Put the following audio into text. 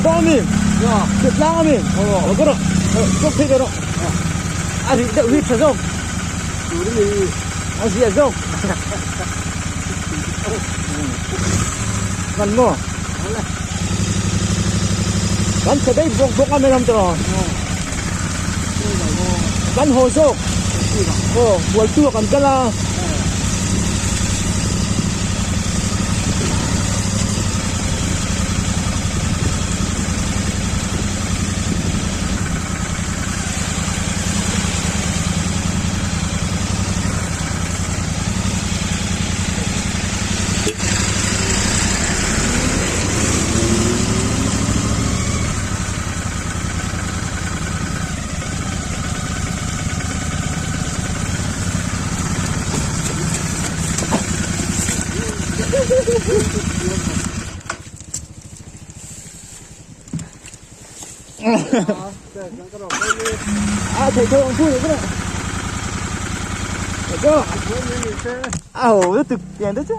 dawn ami? Thut tlang ami? Lo ka rawh. Chawk thei ve rawh. A rih deuh hi tha zawk. A zia zawk. Kan maw? Kan chhe daih bawk bawk a mai lam tawh. Kan haw zawk. Aw, bualtu ah kan kal a. A thei thei ang chu ni kawt. A ho lutuk tiang te chu.